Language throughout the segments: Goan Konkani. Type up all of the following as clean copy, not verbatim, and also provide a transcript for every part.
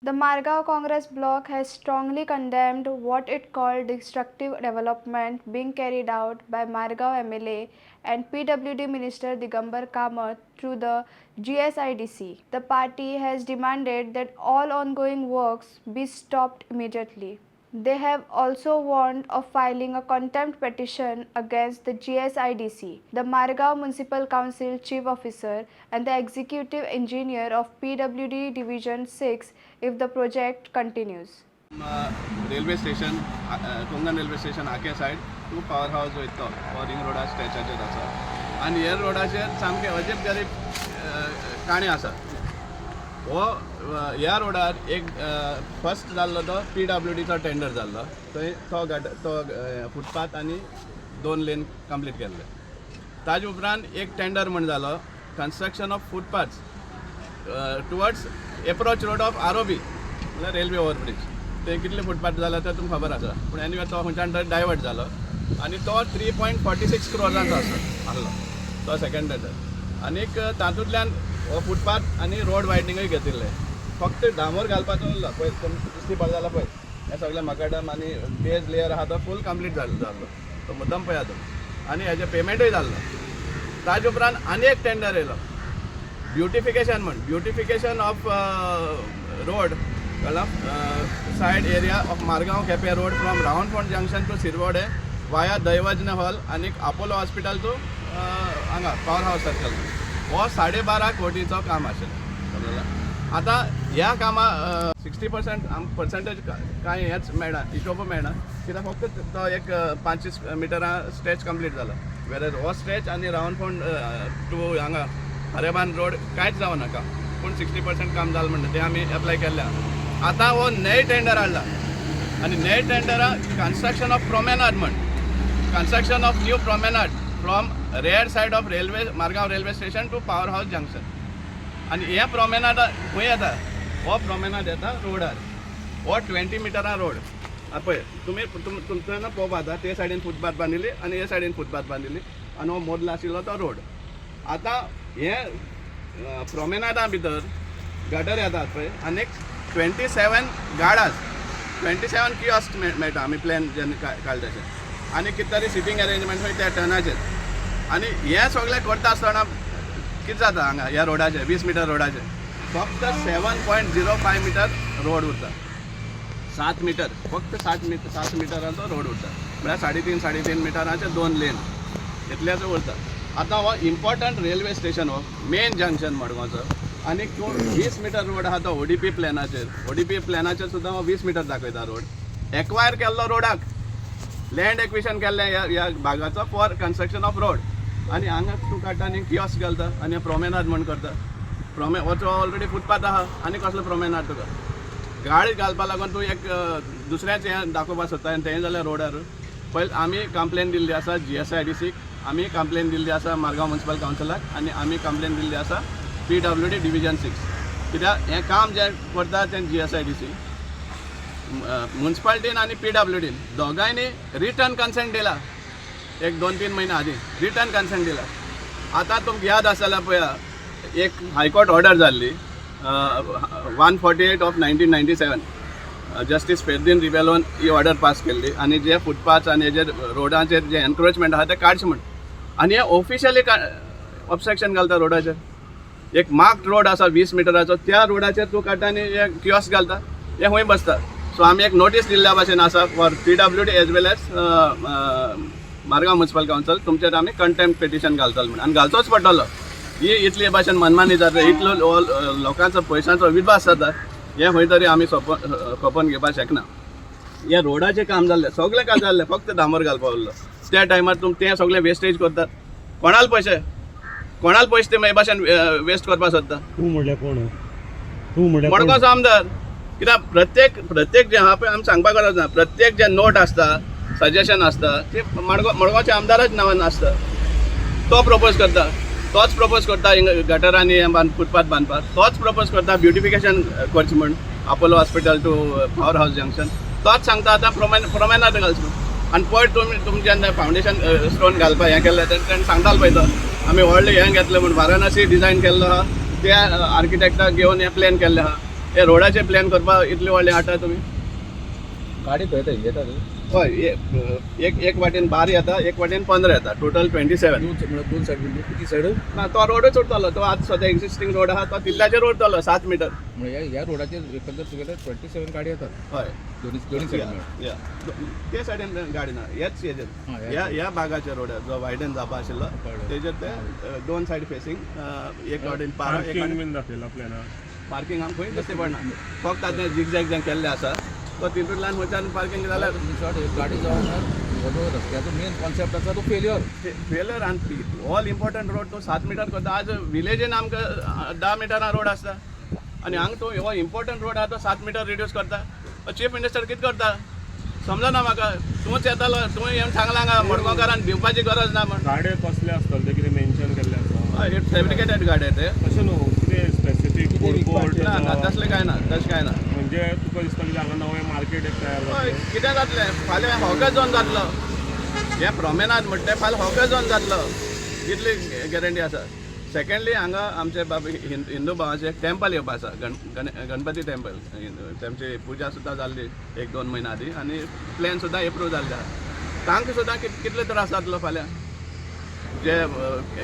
The Margao Congress bloc has strongly condemned what it called destructive development being carried out by Margao MLA and PWD Minister Digambar Kamat through the GSIDC. The party has demanded that all ongoing works be stopped immediately. They have also warned of filing a contempt petition against the GSIDC, the Margao Municipal Council Chief Officer, and the Executive Engineer of PWD Division 6 if the project continues. Railway station, Konkan railway station आके सायड टू पावर हावस वयता तो हो रिंग रोडा स्ट्रेचाचेर आसा आनी ह्या रोडाचेर सामकें अजीब गरीब काणी आसा. हो ह्या रोडार एक फर्स्ट जाल्लो तो पीडब्ल्यूडीचो टेंडर जाल्लो. थंय तो गट तो फुटपाथ आनी दोन लेन कंप्लीट केल्ले. ताजे उपरांत एक टेंडर म्हण जालो, construction of footpath towards approach road of ROB, म्हणल्यार रेल्वे ओवरब्रीज. ते कितले फुटपाथ जाला ते तुमकां खबर आसा, पूण एनिवे तो खंयच्यान तरी डायवर्ट जालो आनी तो 3.46 क्रोरांचो आसा आहलो तो सेकंड टेंडर. आनीक तातूंतल्यान हो फुटपाथ आनी रोड वायडनिंगूय घेतिल्ले. फक्त डांबर घालपाचो उरलो. पळय, तुमी दिश्टी पडले जाल्यार पळय, हे सगळे मकाडम आनी बेज लेयर आहा तो फूल कंप्लीट जाल्लो जाल्लो तो मुद्दम पळया तुमी. आनी हेजें पेमेंटूय जाल्लो. ताजे उपरांत आनी एक टेंडर येयलो, ब्युटिफिकेशन म्हण, ब्युटिफिकेशन ऑफ रोड, कळ्ळा, side area of Margao Quepem road from Ravanfond junction to Sirvode via Daivajna hall आनी अपोलो हॉस्पिटल टू हांगा पावर हावस सर्कल. हो 12.5 कोटीचो काम आशिल्लें, समजलें? आतां ह्या कामा 60% आम पर्संटेज कांय हेंच मेळना, हिशोब मेळना, कित्याक फक्त तो एक 25 मिटरां स्ट्रेच कंप्लीट जाला. वेर हो स्ट्रेच आनी रावणफोंड टू हांगा अरेबान रोड कांयच जावना काम, पूण 60% काम जालें म्हणटा तें आमी एप्लाय केल्लें आहा. आतां हो नये टेंडर हाडला आनी नये टेंडरा कन्स्ट्रक्शन ऑफ प्रोमेनाड म्हण, construction of new promenade from rear side of railway Margao railway station to power house junction. आनी हे प्रोमेनाड खंय येता? हो प्रोमेनाड येता रोडार. हो 20 मिटरां रोड. आं, पळय तुमी, तुमच्यान पळोवपा जाता, ते सायडीन फुटपाथ बांदिल्ली आनी हे सायडीन फुटपाथ बांदिल्ली आनी हो मदलो आशिल्लो तो रोड. आतां हे प्रोमेनाडा भितर गटर येतात पळय आनी 27 गार्डास, 27 कियोस्क मेळटा आमी प्लॅन जेन्ना काडले तशें. आनी कितें तरी सिटींग अरेंजमेंट खंय त्या टर्नाचेर. आनी हें सगळें करता आसतना कितें जाता? हांगा ह्या रोडाचेर, 20 मिटर रोडाचेर फक्त 7.05 meter road उरता. 7 मिटर, फक्त 7 मिटर, 7 मिटरांचो रोड उरता, म्हळ्यार 3.5 3.5 मिटराचे दोन लेन इतल्याचो उरता. आतां हो इम्पॉर्टंट रेल्वे स्टेशन, हो मेन जंक्शन मडगांवचो आनी तूं 20 मिटर रोड आहा तो ओडीपी प्लॅनाचेर. ओडीपी प्लॅनाचेर सुद्दां हो 20 मिटर दाखयता रोड. एक्वायर केल्लो रोडाक, लँड एक्विशन केल्लें ह्या ह्या भागाचो फॉर कन्स्ट्रक्शन ऑफ रोड. आनी हांगा तूं काडटा आनी कियोस्क घालता आनी प्रोमेनाद म्हण करता. प्रोमे हो ऑलरेडी फुटपाथ आहा, आनी कसलो प्रोमेनाद? तुका गाडी घालपा लागून तूं एक दुसऱ्याचें हें दाखोवपाक सोदता. आनी तें जाल्यार रोडार पयलीं आमी कंप्लेन दिल्ली आसा जीएसआयडीसीक, आमी कंप्लेन दिल्ली आसा मारगांव म्युन्सिपल कावन्सिलाक आनी आमी कंप्लेन दिल्ली आसा पीडब्ल्यूडी डिविजन 6. कित्याक हें काम जें करता तें जीएसआयडीसी, म्युन्सिपालिटीन आनी पीडब्ल्यूडीन दोगांयनी रिटन कन्सेंट दिला. एक 2-3 म्हयने आदीं रिटन कन्सेंट दिला. आतां तुमकां याद आसा जाल्यार पळया, एक हायकोर्ट ऑर्डर जाल्ली, 148 of 1997. Justice Ferdino रिबेलोन he order pass केल्ली आनी जे फुटपाथ आनी हेजेर रोडाचेर जे एनक्रोचमेंट आहा ते काडचें म्हण. आनी हे ऑफिशियली ऑबस्ट्रक्शन घालता रोडाचेर. एक मार्क्ड रोड आसा 20 मिटराचो, त्या रोडाचेर तूं काडटा आनी हे कियोस्क घालता, हे खंय बसता? सो आमी एक नोटीस दिल्ल्या भाशेन आसा for PWD as well as Margao Municipal Council. तुमचेर आमी कंटेम्प्ट पिटिशन घालतले म्हण आनी घालचोच पडटलो. ही इतले भाशेन मनमानी जाता, इतलो लोकांचो पयशांचो विद्वास जाता, हें खंय तरी आमी खपोवन घेवपाक शकना. हे रोडाचें काम जाल्लें, सगळें काम जाल्लें, फक्त डांबर घालपा उरलो. त्या टायमार तुम तें सगळें वेस्टेज करतात. कोणाल पयशे, कोणाल पयशे ते हे भाशेन वेस्ट करपाक सोदता? तूं म्हणल्यार कोण? तूं म्हणल्यार कोण? मडगांवचो आमदार. कित्याक प्रत्येक प्रत्येक जें आहा पळय, आमी सांगपाक गरज ना, प्रत्येक जे नोट आसता, सजेशन आसता, ते मडगांवच्या आमदाराच नांवान आसता. तो प्रपोज करता, तोच प्रपोज करता हिंगा गटरांनी हें बांद, फुटपाथ बांदपाक. तोच प्रपोज करता ब्युटिफिकेशन करचें म्हण Apollo Hospital to Power House junction. तोच सांगता आतां प्रोमेनाद घालचो म्हण. आनी पयर तुमी तुमी जेन्ना फावंडेशन स्टोन घालपाक हें केल्लें, तेन्ना सांगतालो पळय तो, आमी व्हडलें हें घेतलें म्हण, वाराणसी डिजायन केल्लो आहा, त्या आर्किटेक्टाक घेवन हें प्लॅन केल्लें आहा. हे रोडाचे प्लॅन करपाक इतले व्हडले हाडटा तुमी. गाडी खंय येता, येता न्ही? हय, एक एक वाटेन 12 येता, एक वाटेन 15 येता, टोटल 27. दोन म्हळ्यार दोन सायड, किती सायड? ना, तो रोडूच उरतलो. तो आतां सद्या एक्झिस्टींग रोड आहा तो तितल्याचेर उरतलो, 7 मिटर. म्हणजे ह्या रोडाचेर एकंदर तुगेले 27 गाडी येतात. हय. दोन्ही दोन्ही सायडीन मेळून. या, ते सायडीन गाडी ना, ह्याच हेजेर. हा, ह्या ह्या भागाच्या रोडार जो वायडन जावपा आशिल्लो कळ्ळें. तेजेर ते दोन सायड फेसींग, एक वाटेन 12, एक पार्किंग वाटेन. बीन दाखयला प्लॅनार? पार्किंग आमकां खंय दिश्टी पडना. फक्त आतां झिगझॅग जें केल्लें आसा तो तितूंतल्यान खंयच्यान पार्किंग जाल्यार. इन शॉर्ट, एक गाडी जावं, हो जो रस्त्याचो मेन कॉन्सेप्ट आसा तो फेल्युअर. फेलर. आनी ऑल इम्पॉर्टंट रोड तूं 7 मिटर करता. आज विलेजीन आमकां 10 मिटरां रोड आसता आनी हांगा तूं हो इम्पॉर्टंट रोड आहा तो 7 मिटर रिड्यूस करता. चीफ मिनिस्टर कितें करता समजना म्हाका. तूंच येतालो, तूं येवन सांगलां हांगा मडगांवकारान भिवपाची गरज ना म्हण. गाडे कसले आसतले ते कितें मेन्शन केल्ले आसा? हय, फॅब्रिकेटेड गाडये ते. तशें न्हू, कितें स्पेसिफीक फूड कोर्ट? ना ना, तसलें कांय ना, तशें कांय ना. म्हणजे तुका दिसता की हांगा नवें मार्केट एक तयार हय. जातलें? कितें जातलें फाल्यां? हॉकर्स झोन जातलो हें. प्रोमेनाद म्हणटा तें फाल्यां हॉकर्स झोन जातलो, इतली गॅरंटी आसा. सेकंडली, हांगा आमचे बाब हिंदू भावाचें एक टेम्पल येवपा आसा, गण गण गणपती टेम्पल. तेमची पुजा सुद्दां जाल्ली एक दोन म्हयन्या आदीं आनी प्लॅन सुद्दां एप्रूव जाल्ले आहा. तांकां सुद्दां कितले त्रास जातलो फाल्यां, जे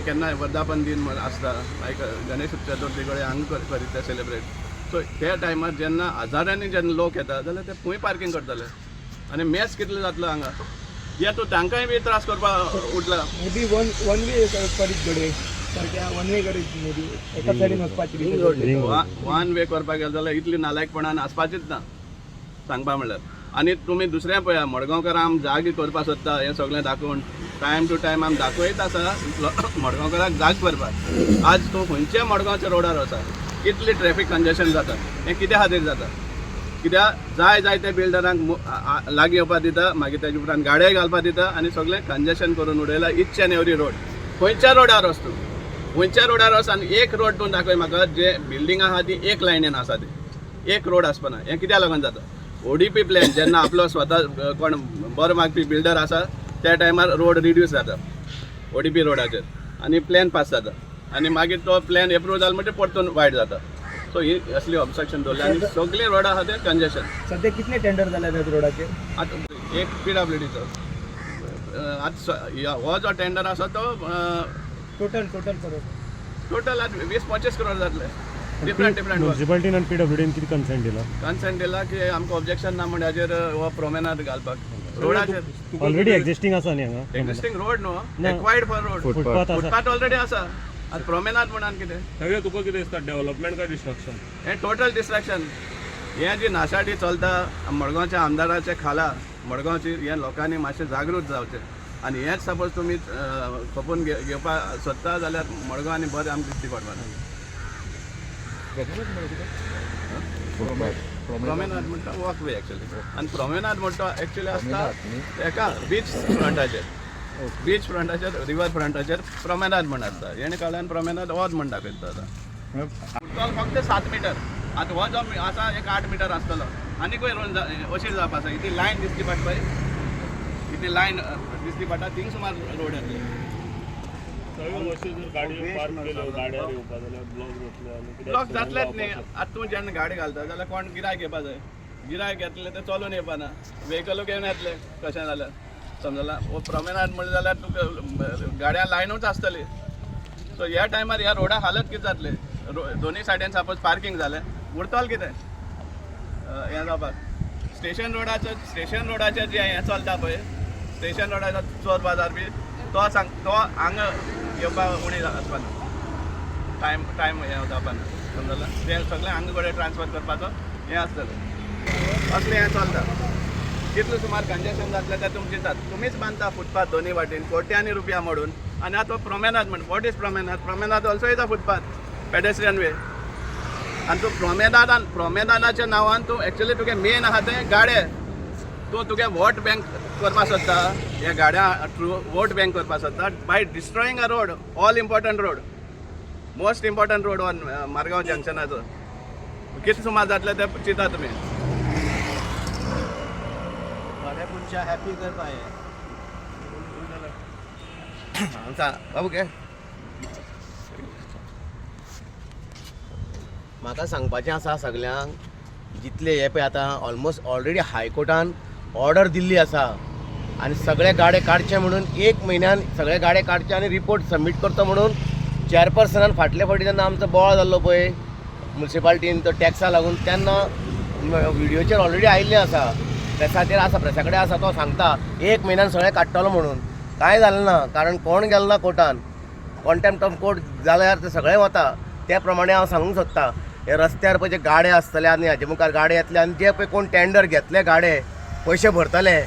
केन्नाय वर्धापन दिन म्हण आसता, लायक गणेश चतुर्थी कडेन हांगा करीत ते सेलिब्रेट. सो त्या टायमार जेन्ना हजारांनी जेन्ना लोक येता जाल्यार ते खंय पार्कींग करतले आनी मॅस कितलो जातलो हांगा? हे तूं तांकांय बी त्रास करपाक उठला. May be one one way करीत घडये, सारक्या वन वे करीत, मे बी एका सायडीन वचपाची. वन वे करपाक गेले जाल्यार इतली नालायकपणान आसपाचीच ना, सांगपा म्हणल्यार. आनी तुमी दुसरें पळया, मडगांवकार आम जाग करपाक सोदता. हें सगळें दाखोवन टायम टू टायम आमी दाखयत आसा मडगांवकाराक जाग करपाक. आज तूं खंयच्या मडगांवच्या रोडार वचा, कितली ट्रॅफिक कंजेशन जाता. हें कित्या खातीर जाता? कित्याक जाय जाय ते बिल्डरांक लागीं येवपा दिता, मागीर तेजे उपरांत गाडये घालपा दिता आनी सगळें कंजेशन करून उडयला इच एन एवरी रोड. खंयच्या रोडार वच तूं, खंयच्या रोडार वच आनी एक रोड तूं दाखय म्हाका जे बिल्डिंग आहा ती एक लायनीन आसा ती. एक रोड आसपाना. हें कित्याक लागून जाता? ओडीपी प्लॅन जेन्ना आपलो स्वता कोण बरो मागपी बिल्डर आसा त्या टायमार रोड रिड्यूस जाता ओडीपी रोडाचेर आनी प्लॅन पास जाता आनी मागीर तो प्लॅन एप्रूव जालो म्हणटकीर परतून वायट जाता. सो ही असली ऑब्स्ट्रक्शन दवरली आनी सगळे रोडां आहा ते कंजेशन. सध्या कितले टेंडर जाले त्या रोडाचेर? आतां एक पीडब्ल्यूडीचो आतां हो जो टेंडर आसा तो टोटल टोटल करोड? टोटल आतां 20-25 करोड जातले, डिफरंट डिफरंट. म्युन्सिपाल्टीन आनी पीडब्ल्यूडीन कितें कन्सेंट दिला? कन्सेंट दिला की आमकां ऑब्जेक्शन ना म्हण हाजेर, हो प्रोमेनाद घालपाक रोडाचेर. ऑलरेडी एक्झिस्टींग आसा न्ही हांगा? एक्झिस्टींग रोड न्हू, ना. Acquired for road. फुटपाथ आसा. फुटपाथ ऑलरेडी आसा, आतां प्रोमेनाद म्हणान कितें? सगळें तुका कितें दिसता, डेव्हलपमेंट काय डिस्ट्रक्शन? हें टोटल डिस्ट्रक्शन. हें जी नाशाडी चलता मडगांवच्या आमदाराच्या खाला, मडगांवची हे लोकांनी मातशें जागृत जावचें. आनी हेंच सपोज तुमी खपून घेवपाक सोदता जाल्यार मडगांव आनी बरें आमकां दिश्टी पडपाना. प्रोमेनाद म्हणटा वॉक वे एक्चुअली, आनी प्रोमेनाद म्हणटा एक्चुअली आसता एका बीच फ्रंटाचेर. बीच फ्रंटाचेर, रिवर फ्रंटाचेर प्रोमेनाद म्हण आसता. हेणे काडल्यान प्रोमेनाद वच म्हण दाखयता. आतां उरतलो फक्त 7 मिटर. आतां हो जो आसा एक 8 मिटर आसतलो, आनीकूय रोड अशीर जावपा आसा. इतली लायन दिसती पडटा पळय, इतली लायन दिसती पडटा, थिंग सुमार रोड येतले. अशी जर गाडी पार्क केल्यो गाड्यार येवपा जाल्यार ब्लॉक जातले आनी कितें? ब्लॉक जातलेच न्ही. आतां तूं जेन्ना गाडी घालता जाल्यार कोण गिरायक येवपा जाय. गिरायक येतले ते चलोन येवपा ना, वेहिकलूय घेवन येतले कशें जाल्यार, समजला? हो प्रोमेनाद म्हणलें जाल्यार तुका गाडयां लायनूच आसतली. सो ह्या टायमार ह्या रोडा हालत कितें जातले? दोनूय सायडीन सपोज पार्किंग जालें, उरतलें कितें हें जावपाक? स्टेशन रोडाचेर जें हें चलता पळय, स्टेशन रोडाचो चोर बाजार बी तो सांग, तो हांगा येवपाक उणी आसपाना, टायम टायम हें जावपाना, समजला? तें सगळें हांगा कडेन ट्रान्सफर करपाचो हें आसतलें. असलें हें चलता. कितलें सुमार कंजेशन जातलें तें तुमचें चिंतात. तुमीच बांदता फुटपाथ दोनूय वाटेन कोट्यांनी रुपया मोडून आनी आतां प्रोमेनाद म्हण. What is promenade? Promenade also is a footpath, pedestrian way. आनी तूं प्रोमेनादान, प्रोमेनादाच्या नांवान तूं एक्चुअली तुगे मेन आहा तें गाडे. तूं तुगे वोट बँक करपाक सोदता ह्या गाड्यां थ्रू, वोट बँक करपाक सोदता by destroying a road, all important road, most important road on Margao जंक्शनाचो. कितें सुमार जातलें तें चिंता तुमी. थोड्या मनशां हॅपी करपा हें सांग बाबू घे. म्हाका सांगपाचें आसा सगल्यांक, जितले हे पळय आतां ऑलमोस्ट ऑलरेडी हायकोर्टान ऑर्डर दिल्ली आसा आनी सगळे गाडे काडचे म्हणून, एक म्हयन्यान सगळे गाडे काडचे आनी रिपोर्ट सबमीट करता म्हणून चॅरपर्सनान फाटले फावटी जेन्ना आमचो बोवाळ जाल्लो पळय मुन्सिपाल्टीन तो टॅक्सा लागून, तेन्ना व्हिडियोचेर ऑलरेडी आयिल्लें आसा, प्रेसाचेर आसा, प्रेसा कडेन आसा, तो सांगता एक म्हयन्यान सगळें काडटलो म्हणून. कांय जालें ना, कारण कोण गेलो ना कोर्टान. कॉन्टेम्प्ट ऑफ कोर्ट जाल्यार ते सगळें वता. त्या प्रमाणे हांव सांगूंक सोदता, हे रस्त्यार पळय जे गाडे आसतले आनी हाजे मुखार गाडे येतले आनी जे पळय कोण टेंडर घेतले, गाडे पयशे भरतले,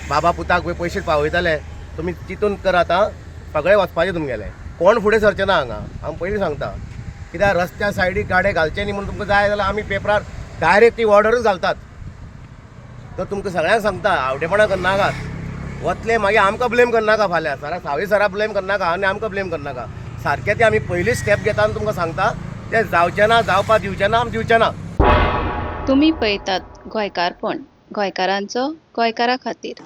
बाबा पुताक पळय पयशे पावयतले, तुमी चिंतून करात आं. सगळे वचपाचे तुमगेले, कोण फुडें सरचे ना हांगा, हांव पयलीं सांगता. कित्याक रस्त्या सायडीक गाडे घालचे न्ही म्हणून तुमकां जाय जाल्यार आमी पेपरार डायरेक्ट ती ऑर्डरूच घालतात. तर तुमकां सगळ्यांक सांगता, आवटेपणां करनाकात. वतले मागीर आमकां ब्लेम करनाका, फाल्यां सरा सावी सरा ब्लेम करनाका आनी आमकां ब्लेम करनाका. सारकें तें आमी पयलीं स्टेप घेता आनी तुमकां सांगता, तें जावचें ना, जावपा दिवचें ना, आमी दिवचें ना. तुमी पळयतात गोंयकारपण, गोंयकारांचो गोंयकारा खातीर.